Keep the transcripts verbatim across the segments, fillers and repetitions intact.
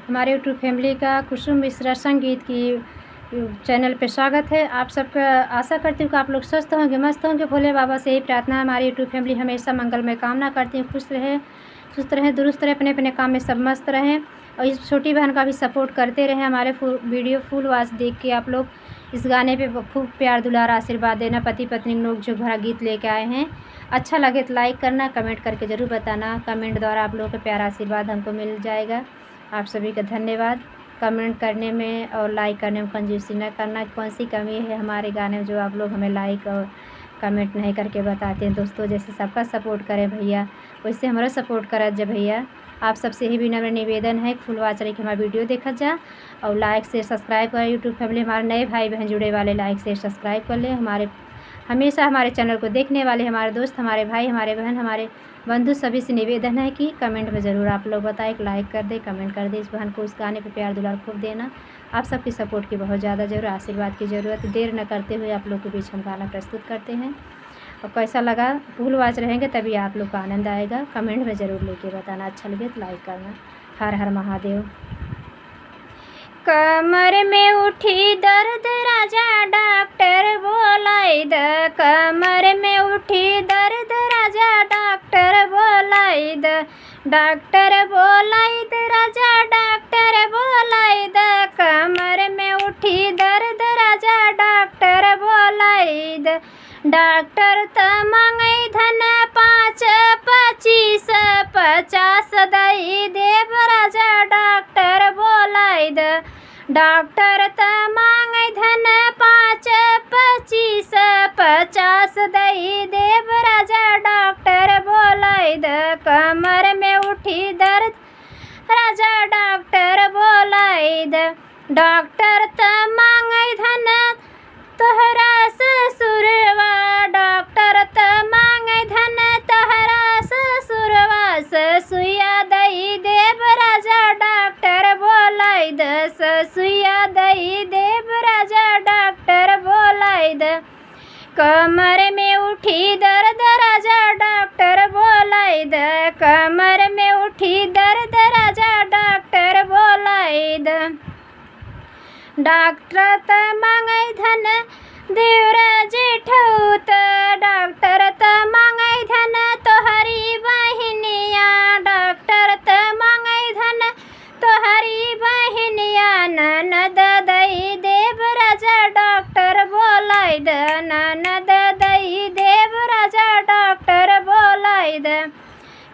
हमारे YouTube family का कुसुम मिश्रा संगीत की channel पे स्वागत है। आप सबका आशा करती हूँ कि आप लोग स्वस्थ होंगे, मस्त होंगे। भोले बाबा से यही प्रार्थना है, हमारी YouTube family हमेशा मंगलमय कामना करती हूँ। खुश रहें, चुस्त रहें, दुरुस्त रहें, अपने अपने काम में सब मस्त रहें। और इस छोटी बहन का भी support करते रहें। हमारे फु-, video full watch देख के आप लोग इस गाने पे ब-, खूब प्यार, दुलार, आशीर्वाद देना। पति पत्नी नोक झोंक भरा गीत लेके आए हैं। अच्छा लगे तो like करना, comment करके ज़रूर बताना। Comment द्वारा आप लोगों का प्यारा आशीर्वाद हमको मिल जाएगा। आप सभी का धन्यवाद। Comment करने में और like करने में कंजूसी न करना। कौन सी कमी है हमारे गाने में जो आप लोग हमें like और comment नहीं करके बताते हैं? दोस्तों, जैसे सबका support करें भैया, वैसे हमारा support करा जा भैया। आप सबसे ही विनम्र निवेदन है, full watch रख के हमारा video देखा जा और like, share, subscribe करें। YouTube family हमारे नए भाई बहन जुड़े वाले like, share, subscribe कर लें। हमारे, हमेशा हमारे channel को देखने वाले हमारे दोस्त, हमारे भाई, हमारे बहन, हमारे बंधु सभी से निवेदन है कि comment में ज़रूर आप लोग बताएं, एक like कर दें, comment कर दें। इस बहन को उस गाने पे प्यार दुलार खूब देना। आप सबकी support की बहुत ज़्यादा ज़रूरत, आशीर्वाद की ज़रूरत। देर न करते हुए आप लोग के बीच हम गाना प्रस्तुत करते हैं। और कैसा लगा, full watch रहेंगे तभी आप लोग को आनंद आएगा। Comment में ज़रूर लेके बताना, अच्छा लगे तो like करना। हर हर महादेव। कमर में उठी दर्द राजा डॉक्टर बोलाई द, कमर में उठी दर्द राजा डॉक्टर बोलाई द, डॉक्टर बोलाई द राजा डॉक्टर बोलाई द, कमर में उठी दर्द राजा डॉक्टर बोलाई द। डॉक्टर त मांगै धन पाँच पच्चीस पचास दई देब राजा डॉक्टर बोलाई द। डॉक्टर त मांगै धन पाँच पच्चीस पचास दई देब राजा डॉक्टर बोलाई द। कमर में उठी दर्द राजा डॉक्टर बोलाई द। डॉक्टर त मांगै धन तोहरा ससुरवा, डॉक्टर त मांगै धन तोहरा ससुरवा, ससुइया दई देब राजा डॉक्टर बोलाई द, ससुइया दई देब राजा डॉक्टर बोलाई द। कमर में उठी दर्द राजा डॉक्टर बोलाई द, कमर में उठी दर्द राजा डॉक्टर बोलाई द। डॉक्टर त मांगै धन देवरा जेठौत, डॉक्टर त मांगै धन तोहरी बहिनिया, डॉक्टर त मांगै धन तोहरी बहिनिया, ननद दई देब राजा डॉक्टर बोलाई द, ननद दई देब राजा डॉक्टर बोलाई द।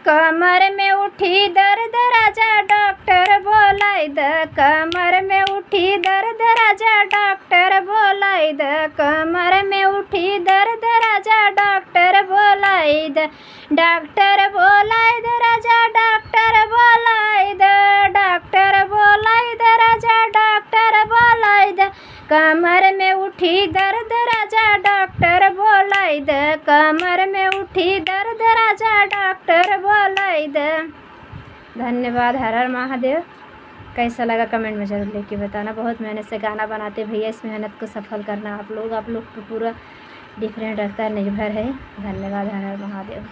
कमर में उठी दर्द राजा डॉक्टर बोलाई द, कमर में उठी दर्द राजा डॉक्टर बोलाई द, कमर में उठी दर्द राजा डॉक्टर बोलाई द। डॉक्टर बोलाई द राजा डॉक्टर बोलाई द, डॉक्टर बोलाई द राजा डॉक्टर बोलाई द। कमर में उठी दर्द राजा डॉक्टर बोलाई द, कमर में उठी दर्द राजा डॉक्टर बोलाई द। धन्यवाद। हर हर महादेव। कैसा लगा comment में ज़रूर लेके बताना। बहुत मेहनत से गाना बनाते भैया, इस मेहनत को सफल करना आप लोग, आप लोग का पूरा different रहता है, निर्भर है। धन्यवाद। हर हर महादेव।